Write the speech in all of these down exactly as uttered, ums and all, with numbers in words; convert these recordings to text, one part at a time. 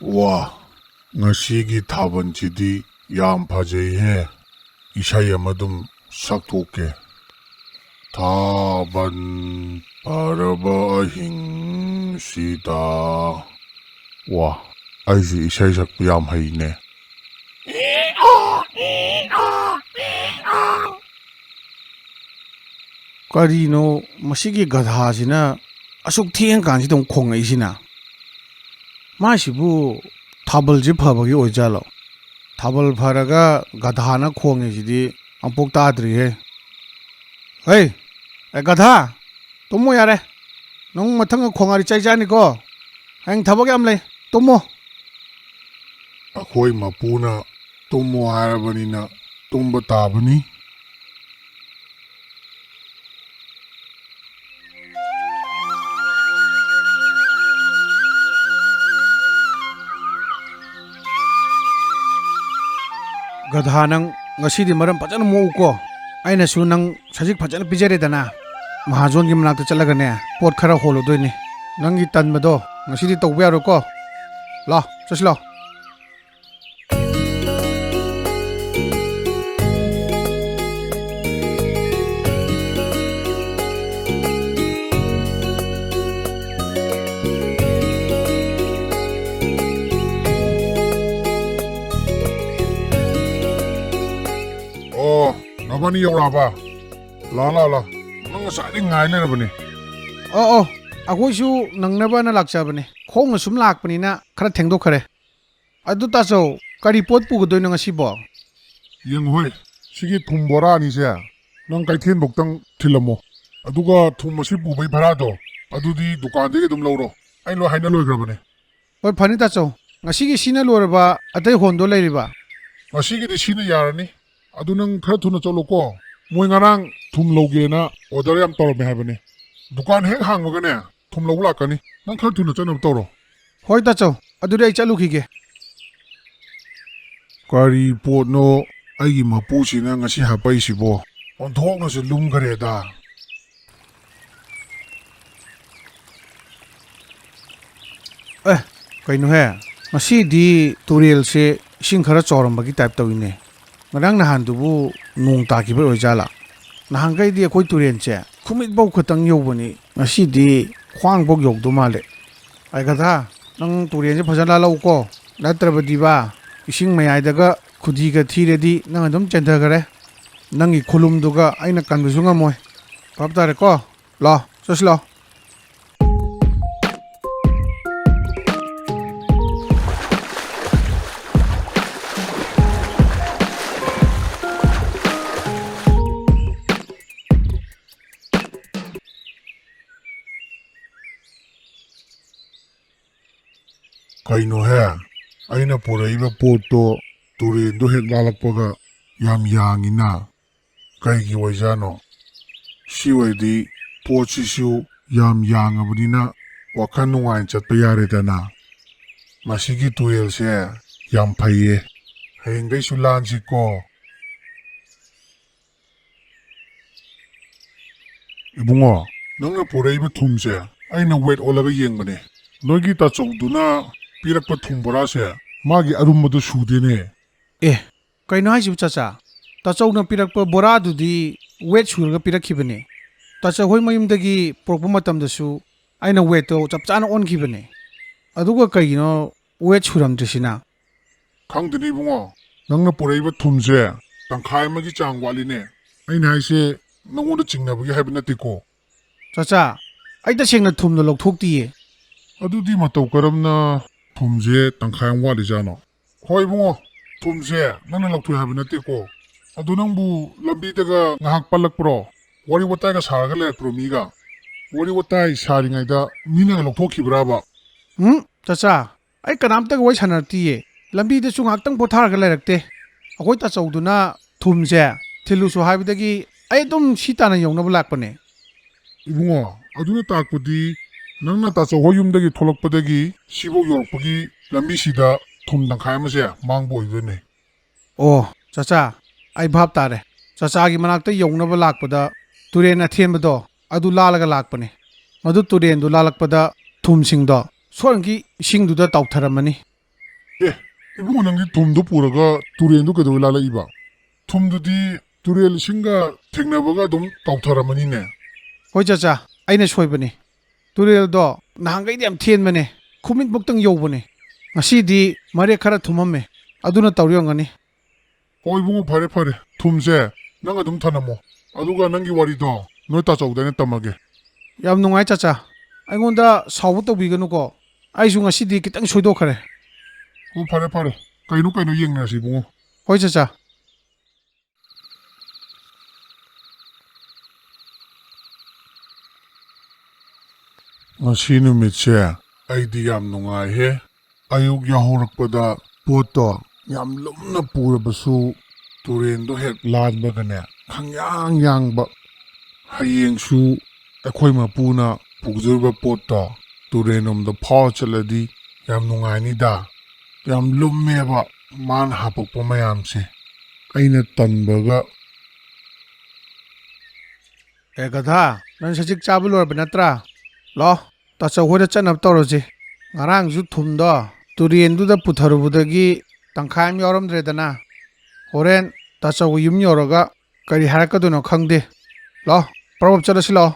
ꯋꯥ, ꯉꯁꯤꯒꯤ ꯊꯥꯕꯜꯁꯤꯗꯤ ꯌꯥꯝ ꯐꯖꯩꯍꯦ꯫ ꯏꯁꯩ ꯑꯃ ꯑꯗꯨꯝ ꯁꯛꯇꯣꯛꯀꯦ꯫ ꯊꯥꯕꯜ ꯐꯔꯕ ꯑꯍꯤꯡꯁꯤꯗ꯫ ꯋꯥ, ꯑꯩꯁꯦ ꯏꯁꯩ ꯁꯛꯄ ꯌꯥꯝ ꯍꯩꯅꯦ꯫ ꯀꯔꯤꯅꯣ ꯃꯁꯤꯒꯤ ꯒꯙꯥꯁꯤꯅ ꯑꯁꯨꯛ ꯊꯦꯡꯉꯀꯥꯟꯁꯤꯗ ꯑꯃꯨꯛ ꯈꯣꯡꯉꯛꯏꯁꯤꯅ? ꯃꯥꯏꯁꯤꯕꯨ ꯊꯥꯕꯜꯁꯤ ꯐꯕꯒꯤ ꯑꯣꯏꯖꯥꯠꯂꯣ? ꯊꯥꯕꯜ ꯐꯔꯒ ꯒꯙꯥꯅ ꯈꯣꯡꯉꯤꯁꯤꯗꯤ ꯑꯃꯨꯛꯐꯥꯎ ꯇꯥꯗ꯭ꯔꯤꯍꯦ꯫ ꯍꯩ, ꯑꯦ ꯒꯙꯥ, ꯇꯨꯝꯃꯣ ꯌꯥꯔꯦ꯫ ꯅꯪ ꯃꯊꯪꯒ ꯈꯣꯡꯉꯛꯑꯗꯤ ꯆꯩ ꯆꯥꯅꯤꯀꯣ꯫ ꯍꯌꯦꯡ ꯊꯕꯛ ꯌꯥꯝ ꯂꯩ, ꯇꯨꯝꯃꯣ꯫ ꯑꯩꯈꯣꯏ ꯃꯄꯨꯅ ꯇꯨꯝꯃꯣ ꯍꯥꯏꯔꯕꯅꯤꯅ ꯇꯨꯝꯕ ꯇꯥꯕꯅꯤ꯫ ꯒꯙꯥ, ꯅꯪ ꯉꯁꯤꯗꯤ ꯃꯔꯝ ꯐꯖꯅ ꯃꯣꯛꯎꯀꯣ꯫ ꯑꯩꯅꯁꯨ ꯅꯪ ꯁꯖꯤꯛ ꯐꯖꯅ ꯄꯤꯖꯔꯦꯗꯅ꯫ ꯃꯍꯥꯖꯣꯟꯒꯤ ꯃꯅꯥꯛꯇ ꯆꯠꯂꯒꯅꯦ, ꯄꯣꯠ ꯈꯔ ꯍꯣꯜꯂꯨꯗꯣꯏꯅꯤ꯫ ꯅꯪꯒꯤ ꯇꯟꯕꯗꯣ ꯉꯁꯤꯗꯤ ꯇꯧꯕ ꯌꯥꯔꯣꯏꯀꯣ꯫ ꯂꯥꯎ, ꯆꯠꯁꯤ ꯂꯥꯎ꯫ ꯑꯣ, ꯅꯕꯥꯅꯤ ꯌꯧꯔꯛꯑꯕ? ꯂꯥ, ꯂꯥ, ꯂꯥ꯫ ꯅꯪ ꯉꯁꯥꯏꯗꯩ ꯉꯥꯏ ꯂꯩꯔꯕꯅꯦ꯫ ꯑꯣ, ꯑꯣ, ꯑꯩꯈꯣꯏꯁꯨ ꯅꯪꯅꯕꯅ ꯂꯥꯛꯆꯕꯅꯦ꯫ ꯈꯣꯡꯅ ꯁꯨꯝ ꯂꯥꯛꯄꯅꯤꯅ ꯈꯔ ꯊꯦꯡꯗꯣꯛꯈ꯭ꯔꯦ꯫ ꯑꯗꯨ ꯇꯥꯆꯧ, ꯀꯔꯤ ꯄꯣꯠ ꯄꯨꯒꯗꯣꯏꯅꯣ ꯉꯁꯤꯕꯣ? ꯌꯦꯡꯉꯨꯍꯦ, ꯁꯤꯒꯤ ꯊꯨꯝ ꯕꯣꯔꯥ ꯑꯅꯤꯁꯦ ꯅꯪ ꯀꯩꯊꯦꯜꯐꯧꯇꯪ ꯊꯤꯜꯂꯝꯃꯣ꯫ ꯑꯗꯨꯒ ꯊꯨꯝ ꯑꯁꯤ ꯄꯨꯕꯩ ꯚꯔꯥꯗꯣ, ꯑꯗꯨꯗꯤ ꯗꯨꯀꯥꯟꯗꯒꯤ ꯑꯗꯨꯝ ꯂꯧꯔꯣ꯫ ꯑꯩ ꯂꯣꯏ ꯍꯥꯏꯅ ꯂꯣꯏꯈ꯭ꯔꯕꯅꯦ꯫ ꯍꯣꯏ, ꯐꯅꯤ ꯇꯥꯆꯧ꯫ ꯉꯁꯤꯒꯤ ꯁꯤꯅ ꯂꯣꯏꯔꯕ, ꯑꯇꯩ ꯍꯣꯟꯗꯣ ꯂꯩꯔꯤꯕ? ꯉꯁꯤꯒꯤꯗꯤ ꯁꯤꯅ ꯌꯥꯔꯅꯤ꯫ ꯑꯗꯨ ꯅꯪ ꯈꯔ ꯊꯨꯅ ꯆꯠꯂꯣꯀꯣ꯫ ꯃꯣꯏ ꯉꯔꯥꯡ ꯊꯨꯝ ꯂꯧꯒꯦꯅ order ꯌꯥꯝ ꯇꯧꯔꯝꯃꯦ ꯍꯥꯏꯕꯅꯦ꯫ ꯗꯨꯀꯥꯟ ꯍꯦꯛ ꯍꯥꯡꯕꯒꯅꯦ, ꯊꯨꯝ ꯂꯧꯕ ꯂꯥꯛꯀꯅꯤ꯫ ꯅꯪ ꯈꯔ ꯊꯨꯅ ꯆꯠꯅꯕ ꯇꯧꯔꯣ꯫ ꯍꯣꯏ ꯇꯥꯆꯧ, ꯑꯗꯨꯗꯤ ꯑꯩ ꯆꯠꯂꯨꯈꯤꯒꯦ꯫ ꯀꯔꯤ ꯄꯣꯠꯅꯣ ꯑꯩꯒꯤ ꯃꯄꯨꯁꯤꯅ ꯉꯁꯤ ꯍꯥꯄꯛꯏꯁꯤꯕꯣ? ꯑꯣꯟꯊꯣꯛꯅꯁꯨ ꯂꯨꯝꯈ꯭ꯔꯦꯗ꯫ ꯑꯦ, ꯀꯩꯅꯣꯍꯦ, ꯉꯁꯤꯗꯤ ꯇꯨꯔꯦꯜꯁꯦ ꯏꯁꯤꯡ ꯈꯔ ꯆꯥꯎꯔꯝꯕꯒꯤ ꯇꯥꯏꯞ ꯇꯧꯏꯅꯦ꯫ ꯉꯔꯥꯡ ꯅꯍꯥꯟꯗꯨꯕꯨ ꯅꯣꯡ ꯇꯥꯈꯤꯕꯩ ꯑꯣꯏꯖꯥꯠꯂꯥ? ꯅꯍꯥꯟꯈꯩꯗꯤ ꯑꯩꯈꯣꯏ ꯇꯨꯔꯦꯜꯁꯦ ꯈꯨꯃꯤꯠꯐꯧ ꯈꯛꯇꯪ ꯌꯧꯕꯅꯤ, ꯉꯁꯤꯗꯤ ꯈ꯭ꯋꯥꯡꯐꯧ ꯌꯧꯗꯧ ꯃꯥꯜꯂꯦ꯫ ꯑꯩ ꯒꯙꯥ, ꯅꯪ ꯇꯨꯔꯦꯜꯁꯦ ꯐꯖꯅ ꯂꯥꯜꯍꯧꯀꯣ, ꯅꯠꯇ꯭ꯔꯕꯗꯤꯕ ꯏꯁꯤꯡ ꯃꯌꯥꯏꯗꯒ ꯈꯨꯗꯤꯒ ꯊꯤꯔꯗꯤ ꯅꯪ ꯑꯗꯨꯝ ꯆꯦꯟꯊꯈꯔꯦ꯫ ꯅꯪꯒꯤ ꯈꯨꯂꯨꯝꯗꯨꯒ ꯑꯩꯅ ꯀꯟꯕꯁꯨ ꯉꯝꯃꯣꯏ꯫ ꯚꯥꯞ ꯇꯥꯔꯦꯀꯣ? ꯂꯥꯛꯑꯣ, ꯆꯠꯁꯤ ꯂꯥꯛꯑꯣ꯫ ꯀꯩꯅꯣꯍꯦ, ꯑꯩꯅ ꯄꯨꯔꯛꯏꯕ ꯄꯣꯠꯇꯣ ꯇꯨꯔꯦꯟꯗꯣ ꯍꯦꯛ ꯂꯥꯜꯂꯛꯄꯒ ꯌꯥꯝ ꯌꯥꯡꯉꯤꯅ꯫ ꯀꯩꯒꯤ ꯑꯣꯏꯖꯥꯠꯅꯣ? ꯁꯤ ꯑꯣꯏꯔꯗꯤ ꯄꯣꯠꯁꯤꯁꯨ ꯌꯥꯝ ꯌꯥꯡꯉꯕꯅꯤꯅ ꯋꯥꯈꯜ ꯅꯨꯡꯉꯥꯏꯅ ꯆꯠꯄ ꯌꯥꯔꯦꯗꯅ꯫ ꯃꯁꯤꯒꯤ ꯇꯨꯔꯦꯜꯁꯦ ꯌꯥꯝ ꯐꯩꯌꯦ꯫ ꯍꯌꯦꯡꯗꯩꯁꯨ ꯂꯥꯟꯁꯤꯀꯣ꯫ ꯏꯕꯨꯡꯉꯣ, ꯅꯪꯅ ꯄꯨꯔꯛꯏꯕ ꯊꯨꯝꯁꯦ ꯑꯩꯅ ꯋꯦꯠ ꯑꯣꯜꯂꯒ ꯌꯦꯡꯕꯅꯦ꯫ ꯅꯣꯏꯒꯤ ꯇꯥꯆꯧꯗꯨꯅ ꯄꯤꯔꯛꯄ ꯊꯨꯝ ꯕꯣꯔꯥꯁꯦ ꯃꯥꯒꯤ ꯑꯔꯨꯝꯕꯗꯣ ꯁꯨꯗꯦꯅꯦ꯫ ꯑꯦ, ꯀꯩꯅꯣ ꯍꯥꯏꯁꯤꯕꯨ ꯆꯥꯆꯥ? ꯇꯥꯆꯧꯅ ꯄꯤꯔꯛꯄ ꯕꯣꯔꯥꯗꯨꯗꯤ ꯋꯦꯠ ꯁꯨꯔꯒ ꯄꯤꯔꯛꯈꯤꯕꯅꯦ꯫ ꯇꯥꯆꯧ ꯍꯣꯏ ꯃꯌꯨꯝꯗꯒꯤ ꯄꯨꯔꯛꯄ ꯃꯇꯝꯗꯁꯨ ꯑꯩꯅ ꯋꯦꯠꯇꯣ ꯆꯞ ꯆꯥꯅ ꯑꯣꯟꯈꯤꯕꯅꯦ꯫ ꯑꯗꯨꯒ ꯀꯩꯒꯤꯅꯣ ꯋꯦꯠ ꯁꯨꯔꯝꯗ꯭ꯔꯤꯁꯤꯅ? ꯈꯪꯗꯦꯅꯦ ꯏꯕꯨꯡꯉꯣ, ꯅꯪꯅ ꯄꯨꯔꯛꯏꯕ ꯊꯨꯝꯁꯦ ꯇꯪꯈꯥꯏ ꯑꯃꯒꯤ ꯆꯥꯡ ꯋꯥꯠꯂꯤꯅꯦ꯫ ꯑꯩꯅ ꯍꯥꯏꯁꯦ ꯅꯪꯉꯣꯟꯗ ꯆꯤꯡꯅꯕꯒꯤ ꯍꯥꯏꯕ ꯅꯠꯇꯦꯀꯣ꯫ ꯆꯥꯆꯥ, ꯑꯩ ꯇꯁꯦꯡꯅ ꯊꯨꯝꯗꯣ ꯂꯧꯊꯣꯛꯇꯤꯌꯦ꯫ ꯑꯗꯨꯗꯤ ꯃꯇꯧ ꯀꯔꯝꯅ ꯊꯨꯝꯁꯦ ꯇꯪꯈꯥꯏ ꯑꯃ ꯋꯥꯠꯂꯤꯖꯥꯠꯅꯣ? ꯍꯣꯏ ꯏꯕꯨꯡꯉꯣ, ꯊꯨꯝꯁꯦ ꯅꯪꯅ ꯂꯧꯊꯣꯛꯑꯦ ꯍꯥꯏꯕ ꯅꯠꯇꯦꯀꯣ꯫ ꯑꯗꯨ ꯅꯪꯕꯨ ꯂꯝꯕꯤꯗꯒ ꯉꯥꯏꯍꯥꯛ ꯄꯜꯂꯛꯄ꯭ꯔꯣ? ꯋꯥꯔꯤ ꯋꯥꯇꯥꯏꯒ ꯁꯥꯔꯒ ꯂꯩꯔꯛꯄ꯭ꯔꯣ ꯃꯤꯒ? ꯋꯥꯔꯤ ꯋꯥꯇꯥꯏ ꯁꯥꯔꯤꯉꯩꯗ ꯃꯤꯅꯒ ꯂꯧꯊꯣꯛꯈꯤꯕ꯭ꯔꯥꯕ? ꯎꯝ, ꯆꯥꯆꯥ, ꯑꯩ ꯀꯅꯥꯝꯇꯒ ꯋꯥꯔꯤ ꯁꯥꯟꯅꯔꯛꯇꯤꯌꯦ꯫ ꯂꯝꯕꯤꯗꯁꯨ ꯉꯥꯏꯍꯥꯛꯇꯪ ꯄꯣꯊꯥꯔꯒ ꯂꯩꯔꯛꯇꯦ꯫ ꯑꯩꯈꯣꯏ ꯇꯥꯆꯧꯗꯨꯅ ꯊꯨꯝꯁꯦ ꯊꯤꯜꯂꯨꯁꯨ ꯍꯥꯏꯕꯗꯒꯤ ꯑꯩ ꯑꯗꯨꯝ ꯁꯤ ꯇꯥꯟꯅ ꯌꯧꯅꯕ ꯂꯥꯛꯄꯅꯦ꯫ ꯏꯕꯨꯡꯉꯣ, ꯑꯗꯨꯅ ꯇꯥꯛꯄꯗꯤ ꯅꯪꯅ ꯇꯥꯆꯧ ꯍꯣꯏ ꯌꯨꯝꯗꯒꯤ ꯊꯣꯛꯂꯛꯄꯗꯒꯤ ꯁꯤꯐꯧ ꯌꯧꯔꯛꯄꯒꯤ ꯂꯝꯕꯤꯁꯤꯗ ꯊꯨꯝ ꯇꯪꯈꯥꯏ ꯑꯃꯁꯦ ꯃꯥꯡꯕ ꯑꯣꯏꯗꯣꯏꯅꯦ꯫ ꯑꯣ, "ꯆꯥꯆꯥ, ꯑꯩ ꯚꯥꯞ ꯇꯥꯔꯦ꯫ ꯆꯥꯆꯥꯒꯤ ꯃꯅꯥꯛꯇ ꯌꯧꯅꯕ ꯂꯥꯛꯄꯗ ꯇꯨꯔꯦꯟ ꯑꯊꯦꯟꯕꯗꯣ ꯑꯗꯨ ꯂꯥꯜꯂꯒ ꯂꯥꯛꯄꯅꯦ꯫ ꯃꯗꯨ ꯇꯨꯔꯦꯟꯗꯨ ꯂꯥꯜꯂꯛꯄꯗ ꯊꯨꯝꯁꯤꯡꯗꯣ ꯁꯣꯏꯗꯅꯒꯤ ꯏꯁꯤꯡꯗꯨꯗ ꯇꯥꯎꯊꯔꯝꯃꯅꯤ꯫" "ꯑꯦ, ꯏꯕꯨꯡꯉꯣ, ꯅꯪꯗꯤ ꯊꯨꯝꯗꯨ ꯄꯨꯔꯒ ꯇꯨꯔꯦꯟꯗꯨ ꯀꯩꯗꯧꯕꯩ ꯂꯥꯜꯂꯛꯏꯕ? ꯊꯨꯝꯗꯨꯗꯤ ꯇꯨꯔꯦꯜ ꯏꯁꯤꯡꯒ ꯊꯦꯡꯅꯕꯒ ꯑꯗꯨꯝ ꯇꯥꯎꯊꯔꯝꯃꯅꯤꯅꯦ꯫" "ꯍꯣꯏ ꯆꯥꯆꯥ, ꯑꯩꯅ ꯁꯣꯏꯕꯅꯤ꯫ ꯇꯨꯔꯦꯜꯗꯣ ꯅꯍꯥꯟꯈꯩꯗꯤ ꯌꯥꯝ ꯊꯦꯟꯕꯅꯦ, ꯈꯨꯃꯤꯠꯃꯨꯛꯇꯪ ꯌꯧꯕꯅꯦ꯫ ꯉꯁꯤꯗꯤ ꯃꯔꯦꯛ ꯈꯔ ꯊꯨꯝꯃꯝꯃꯦ, ꯑꯗꯨꯅ ꯇꯧꯔꯤ ꯑꯣꯏꯔꯝꯒꯅꯤ꯫" "ꯑꯣ ꯏꯕꯨꯡꯉꯣ, ꯐꯔꯦ ꯐꯔꯦ, ꯊꯨꯝꯁꯦ ꯅꯪ ꯑꯗꯨꯝ ꯊꯅꯝꯃꯣ, ꯑꯗꯨꯒ ꯅꯪꯒꯤ ꯋꯥꯔꯤꯗꯣ ꯅꯣꯏ ꯇꯥꯆꯧꯗ ꯑꯩꯅ ꯇꯝꯃꯒꯦ꯫" "ꯌꯥꯝ ꯅꯨꯡꯉꯥꯏ ꯆꯥꯆꯥ, ꯑꯩꯉꯣꯟꯗ ꯁꯥꯎꯕ ꯇꯧꯕꯤꯒꯅꯨꯀꯣ꯫ ꯑꯩꯁꯨ ꯉꯁꯤꯗꯤ ꯈꯤꯇꯪ ꯁꯣꯏꯗꯣꯛꯈ꯭ꯔꯦ꯫" "ꯑꯣ, ꯐꯔꯦ ꯐꯔꯦ, ꯀꯩꯅꯣ ꯀꯩꯅꯣ ꯌꯦꯡꯅꯔꯁꯤ ꯏꯕꯨꯡꯉꯣ꯫" "ꯍꯣꯏ ꯆꯥꯆꯥ꯫" "ꯉꯁꯤ ꯅꯨꯃꯤꯠꯁꯦ ꯑꯩꯗꯤ ꯌꯥꯝ ꯅꯨꯡꯉꯥꯏꯍꯦ꯫ ꯑꯌꯨꯛ ꯌꯥꯍꯧꯔꯛꯄꯗ ꯄꯣꯠꯇꯣ ꯌꯥꯝ ꯂꯨꯝꯅ ꯄꯨꯔꯕꯁꯨ ꯇꯨꯔꯦꯟꯗꯣ ꯍꯦꯛ ꯂꯥꯟꯕꯒꯅꯦ ꯈꯪꯌꯥꯡ ꯌꯥꯡꯕ꯫ ꯍꯌꯦꯡꯁꯨ ꯑꯩꯈꯣꯏ ꯃꯄꯨꯅ ꯄꯨꯗꯣꯔꯤꯕ ꯄꯣꯠꯇꯣ ꯇꯨꯔꯦꯟꯂꯣꯝꯗ ꯐꯥꯎꯔ ꯆꯠꯂꯗꯤ ꯌꯥꯝ ꯅꯨꯡꯉꯥꯏꯅꯤꯗ꯫ ꯌꯥꯝ ꯂꯨꯝꯃꯦꯕ ꯃꯥꯅ ꯍꯥꯄꯛꯄ ꯃꯌꯥꯝꯁꯦ꯫ ꯑꯩꯅ ꯇꯟꯕꯒ꯫" "ꯑꯦ ꯒꯙꯥ, ꯅꯪ ꯁꯖꯤꯛ ꯆꯥꯕ ꯂꯣꯏꯔꯕ ꯅꯠꯇ꯭ꯔꯥ? ꯂꯥꯛꯑꯣ, ꯇꯥꯆꯧ ꯍꯣꯏꯗ ꯆꯠꯅꯕ ꯇꯧꯔꯁꯤ꯫ ꯉꯔꯥꯡꯁꯨ ꯊꯨꯝꯗꯣ ꯇꯨꯔꯦꯟꯗꯨꯗ ꯄꯨꯊꯔꯨꯕꯗꯒꯤ ꯇꯪꯈꯥꯏ ꯑꯃ ꯌꯥꯎꯔꯝꯗ꯭ꯔꯦꯗꯅ꯫ ꯍꯣꯔꯦꯟ ꯇꯥꯆꯧꯒꯤ ꯌꯨꯝ ꯌꯧꯔꯒ ꯀꯔꯤ ꯍꯥꯏꯔꯛꯀꯗꯣꯏꯅꯣ ꯈꯪꯗꯦ꯫ ꯂꯥꯛꯑꯣ, ꯄ꯭ꯔꯞ ꯄ꯭ꯔꯞ ꯆꯠꯂꯁꯤ ꯂꯥꯛꯑꯣ꯫"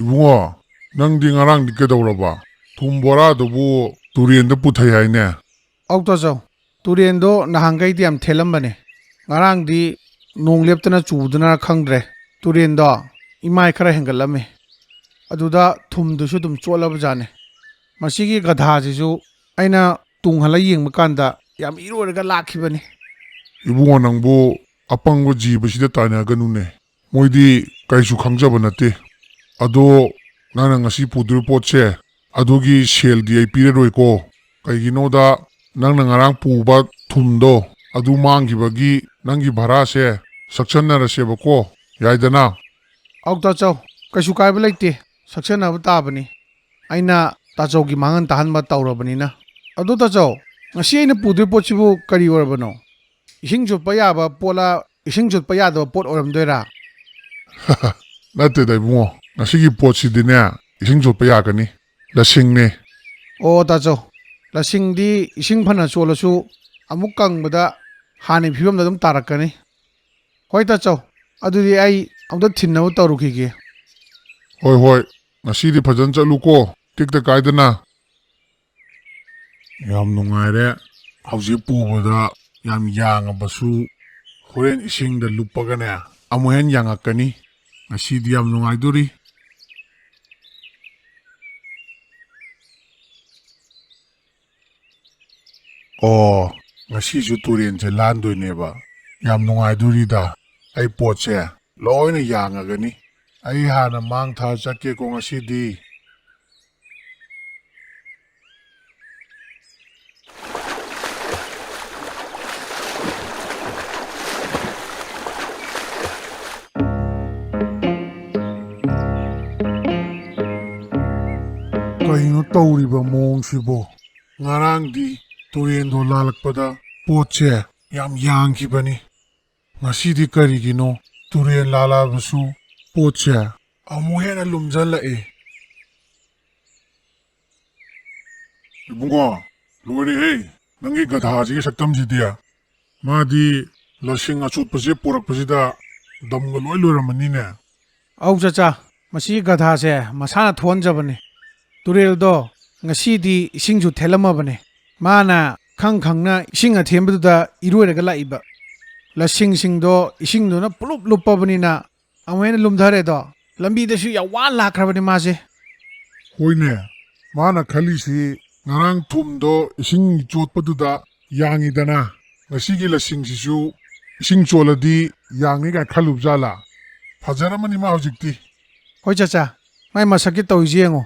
"ꯏꯕꯨꯡꯉꯣ, ꯅꯪꯗꯤ ꯉꯔꯥꯡꯗꯤ ꯀꯩꯗꯧꯔꯕ? ꯊꯨꯝ ꯕꯣꯔꯥꯗꯨꯕꯨ ꯇꯨꯔꯦꯟꯗ ꯄꯨꯊꯩ ꯍꯥꯏꯅꯦ?" "ꯑꯧ ꯇꯥꯆꯧ, ꯇꯨꯔꯦꯟꯗꯣ ꯅꯍꯥꯟꯈꯩꯗꯤ ꯌꯥꯝ ꯊꯦꯜꯂꯝꯕꯅꯦ꯫ ꯉꯔꯥꯡꯗꯤ ꯅꯣꯡ ꯂꯦꯞꯇꯅ ꯆꯨꯕꯗꯨꯅꯔ ꯈꯪꯗ꯭ꯔꯦ, ꯇꯨꯔꯦꯟꯗꯣ ꯏꯃꯥꯏ ꯈꯔ ꯍꯦꯟꯒꯠꯂꯝꯃꯦ꯫ ꯑꯗꯨꯗ ꯊꯨꯝꯗꯨꯁꯨ ꯑꯗꯨꯝ ꯆꯣꯠꯂꯕꯖꯥꯠꯅꯦ꯫ ꯃꯁꯤꯒꯤ ꯒꯙꯥꯁꯤꯁꯨ ꯑꯩꯅ ꯇꯣꯡꯍꯜꯂ ꯌꯦꯡꯕ ꯀꯥꯟꯗ ꯌꯥꯝ ꯏꯔꯣꯏꯔꯒ ꯂꯥꯛꯈꯤꯕꯅꯤ꯫" "ꯏꯕꯨꯡꯉꯣ, ꯅꯪꯕꯨ ꯑꯄꯪꯕ ꯖꯤꯕꯁꯤꯗ ꯇꯥꯏꯅꯒꯅꯨꯅꯦ꯫ ꯃꯣꯏꯗꯤ ꯀꯩꯁꯨ ꯈꯪꯖꯕ ꯅꯠꯇꯦ꯫ ꯑꯗꯣ ꯅꯪꯅ ꯉꯁꯤ ꯄꯨꯗꯣꯔꯤꯕ ꯄꯣꯠꯁꯦ, ꯑꯗꯨꯒꯤ ꯁꯦꯜꯗꯤ ꯑꯩ ꯄꯤꯔꯔꯣꯏꯀꯣ꯫ ꯀꯩꯒꯤꯅꯣꯗ, ꯅꯪꯅ ꯉꯔꯥꯡ ꯄꯨꯕ ꯊꯨꯝꯗꯣ, ꯑꯗꯨ ꯃꯥꯡꯈꯤꯕꯒꯤ ꯅꯪꯒꯤ ꯚꯔꯥꯁꯦ ꯁꯛꯆꯟꯅꯔꯁꯦꯕꯀꯣ, ꯌꯥꯏꯗꯅ? ꯑꯧ ꯇꯥꯆꯧ, ꯀꯩꯁꯨ ꯀꯥꯏꯕ ꯂꯩꯇꯦ, ꯁꯛꯆꯟꯅꯕ ꯇꯥꯕꯅꯤ꯫ ꯑꯩꯅ ꯇꯥꯆꯧꯒꯤ ꯃꯥꯡꯍꯟ ꯇꯥꯍꯟꯕ ꯇꯧꯔꯕꯅꯤꯅ꯫ ꯑꯗꯣ ꯇꯥꯆꯧ, ꯉꯁꯤ ꯑꯩꯅ ꯄꯨꯗꯣꯏ ꯄꯣꯠꯁꯤꯕꯨ ꯀꯔꯤ ꯑꯣꯏꯔꯕꯅꯣ? ꯏꯁꯤꯡ ꯆꯣꯠꯄ ꯌꯥꯕ ꯄꯣꯠꯂ, ꯏꯁꯤꯡ ꯆꯣꯠꯄ ꯌꯥꯗꯕ ꯄꯣꯠ ꯑꯣꯏꯔꯝꯗꯣꯏꯔꯥ? ꯅꯠꯇꯦꯗ ꯏꯕꯨꯡꯉꯣ, ꯉꯁꯤꯒꯤ ꯄꯣꯠꯁꯤꯗꯤꯅꯦ, ꯏꯁꯤꯡ ꯆꯣꯠꯄ ꯌꯥꯒꯅꯤ꯫ ꯂꯁꯤꯡꯅꯦ꯫ ꯑꯣ ꯇꯥꯆꯧ, ꯂꯁꯤꯡꯗꯤ ꯏꯁꯤꯡ ꯐꯅ ꯆꯣꯠꯂꯁꯨ ꯑꯃꯨꯛ ꯀꯪꯕꯗ ꯍꯥꯟꯅꯒꯤ ꯐꯤꯕꯝꯗ ꯑꯗꯨꯝ ꯇꯥꯔꯛꯀꯅꯤ꯫ ꯍꯣꯏ ꯇꯥꯆꯧ, ꯑꯗꯨꯗꯤ ꯑꯩ ꯑꯃꯨꯛꯇ ꯊꯤꯟꯅꯕ ꯇꯧꯔꯨꯈꯤꯒꯦ꯫ ꯍꯣꯏ ꯍꯣꯏ, ꯉꯁꯤꯗꯤ ꯐꯖꯅ ꯆꯠꯂꯨꯀꯣ, ꯇꯦꯛꯇ ꯀꯥꯏꯗꯅ꯫ ꯌꯥꯝ ꯅꯨꯡꯉꯥꯏꯔꯦ꯫ ꯍꯧꯖꯤꯛ ꯄꯨꯕꯗ ꯌꯥꯝ ꯌꯥꯡꯉꯕꯁꯨ ꯍꯣꯔꯦꯟ ꯏꯁꯤꯡꯗ ꯂꯨꯞꯄꯒꯅꯦ ꯑꯃꯨꯛ ꯍꯦꯟ ꯌꯥꯡꯉꯛꯀꯅꯤ꯫ ꯉꯁꯤꯗꯤ ꯌꯥꯝ ꯅꯨꯡꯉꯥꯏꯗꯣꯔꯤ꯫ ꯑꯣ, ꯉꯁꯤꯁꯨ ꯇꯨꯔꯦꯟꯁꯦ ꯂꯥꯟꯗꯣꯏꯅꯦꯕ꯫ ꯌꯥꯝ ꯅꯨꯡꯉꯥꯏꯗꯣꯔꯤꯗ꯫ ꯑꯩ ꯄꯣꯠꯁꯦ ꯂꯣꯏꯅ ꯌꯥꯡꯉꯒꯅꯤ꯫ ꯑꯩ ꯍꯥꯟꯅ ꯃꯥꯡ ꯊꯥ ꯆꯠꯀꯦꯀꯣ ꯉꯁꯤꯗꯤ꯫ ꯀꯩꯅꯣ ꯇꯧꯔꯤꯕ ꯃꯑꯣꯡꯁꯤꯕꯣ? ꯉꯔꯥꯡꯗꯤ ꯇꯨꯔꯦꯟꯗꯣ ꯂꯥꯜꯂꯛꯄꯗ ꯄꯣꯠꯁꯦ ꯌꯥꯝ ꯌꯥꯡꯈꯤꯕꯅꯤ꯫ ꯉꯁꯤꯗꯤ ꯀꯔꯤꯒꯤꯅꯣ ꯇꯨꯔꯦꯟ ꯂꯥꯜꯂꯛꯑꯕꯁꯨ ꯄꯣꯠꯁꯦ ꯑꯃꯨꯛ ꯍꯦꯟꯅ ꯂꯨꯝꯁꯤꯜꯂꯛꯑꯦ? ꯏꯕꯨꯡꯉꯣ, ꯂꯣꯏꯔꯦꯍꯦ, ꯅꯪꯒꯤ ꯒꯙꯥꯁꯤꯒꯤ ꯁꯛꯇꯝꯁꯤꯗꯤ꯫ ꯃꯥꯗꯤ ꯂꯁꯤꯡ ꯑꯆꯣꯠꯄꯁꯦ ꯄꯨꯔꯛꯄꯁꯤꯗ ꯗꯝꯒ ꯂꯣꯏ ꯂꯣꯏꯔꯝꯃꯅꯤꯅꯦ꯫ ꯑꯧ ꯆꯆꯥ, ꯃꯁꯤ ꯒꯙꯥꯁꯦ ꯃꯁꯥꯅ ꯊꯣꯛꯍꯟꯖꯕꯅꯦ꯫ ꯇꯨꯔꯦꯜꯗꯣ ꯉꯁꯤꯗꯤ ꯏꯁꯤꯡꯁꯨ ꯊꯦꯜꯂꯝꯃꯕꯅꯦ꯫ ꯃꯥꯅ ꯈꯪ ꯈꯪꯅ ꯏꯁꯤꯡ ꯑꯊꯦꯟꯕꯗꯨꯗ ꯏꯔꯣꯏꯔꯒ ꯂꯥꯛꯏꯕ꯫ ꯂꯁꯤꯡꯁꯤꯡꯗꯣ ꯏꯁꯤꯡꯗꯨꯅ ꯄꯨꯂꯨꯞ ꯂꯨꯞꯄꯕꯅꯤꯅ ꯑꯃꯨꯛ ꯍꯦꯟꯅ ꯂꯨꯝꯊꯔꯦꯗꯣ꯫ ꯂꯝꯕꯤꯗꯁꯨ ꯌꯥꯝ ꯋꯥꯅ ꯂꯥꯛꯈ꯭ꯔꯕꯅꯦ ꯃꯥꯁꯦ꯫ ꯍꯣꯏꯅꯦ, ꯃꯥꯅ ꯈꯜꯂꯤꯁꯤ ꯉꯔꯥꯡ ꯊꯨꯝꯗꯣ ꯏꯁꯤꯡ ꯆꯣꯠꯄꯗꯨꯗ ꯌꯥꯡꯉꯤꯗꯅ, ꯉꯁꯤꯒꯤ ꯂꯁꯤꯡꯁꯤꯁꯨ ꯏꯁꯤꯡ ꯆꯣꯠꯂꯗꯤ ꯌꯥꯡꯅꯤ ꯀꯥꯏꯅ ꯈꯜꯂꯨꯕ ꯖꯥꯠꯂꯥ? ꯐꯖꯔꯝꯃꯅꯤ ꯃꯥ ꯍꯧꯖꯤꯛꯇꯤ꯫ ꯍꯣꯏ ꯆꯥꯆꯥ, ꯃꯥꯏ ꯃꯁꯛꯁꯦ ꯇꯧꯔꯤꯁꯦ ꯌꯦꯡꯉꯣ꯫